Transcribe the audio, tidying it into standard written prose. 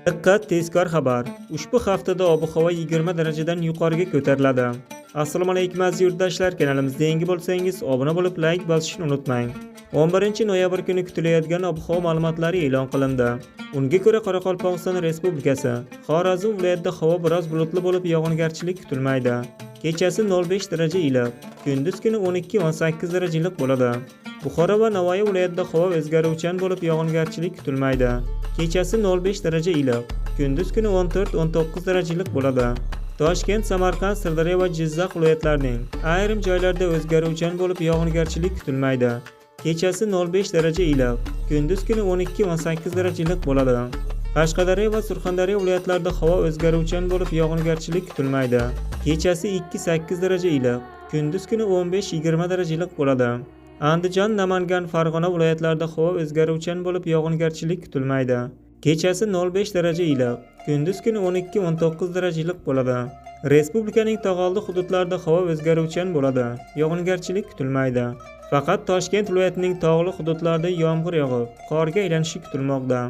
Diqqat, tezkor xabar! Ushbu haftada ob-havo 20 darajadan yuqoriga ko'tariladi. Assalomu alaykum, aziz yurtdoshlar, kanalimizda yangi bo'lsangiz, obuna bo'lib, layk bosishni unutmang. 11-noyabr kuni kutilayotgan ob-havo ma'lumotlari e'lon qilindi. Unga ko'ra, Qoraqalpog'iston Respublikasi, Xorazm viloyatida havo biroz bulutli bo'lib, yog'ingarchilik kutilmaydi. Kechasi 0,5 daraja iliq, kunduz kuni 12-18 daraja iliq bo'ladi. Buxoro va Navoiy viloyatida havo o'zgaruvchan bo'lib, yog'ingarchilik kutilmaydi. Kechasi 0,5 daraja iliq, kunduz kuni 14-19 daraja iliq bo'ladi. Toshkent, Samarqand, Sirdaryo va Jizzax viloyatlarining ayrim joylarida o'zgaruvchan bo'lib, yog'ingarchilik kutilmaydi. Kechasi 0,5 daraja iliq, kunduz kuni 12-18 daraja iliq bo'ladi. Qashqadaryo va Surxondaryo viloyatlarida havo o'zgaruvchan bo'lib, yog'ingarchilik kutilmaydi. Kechasi 2-8 daraja iliq, kunduz kuni 15-20 daraja iliq bo'ladi. Andijon, Namangan, Farg'ona viloyatlarida havo o'zgaruvchan bo'lib, yog'ingarchilik kutilmaydi. Kechasi 0,5 daraja iliq, kunduz kuni 12-19 daraja iliq bo'ladi. Respublikaning tog'oldi hududlarida havo o'zgaruvchan bo'ladi. Yog'ingarchilik kutilmaydi. Faqat Toshkent viloyatining tog'li hududlarida yomg'ir yog'ib, qorga aylanishi kutilmoqda.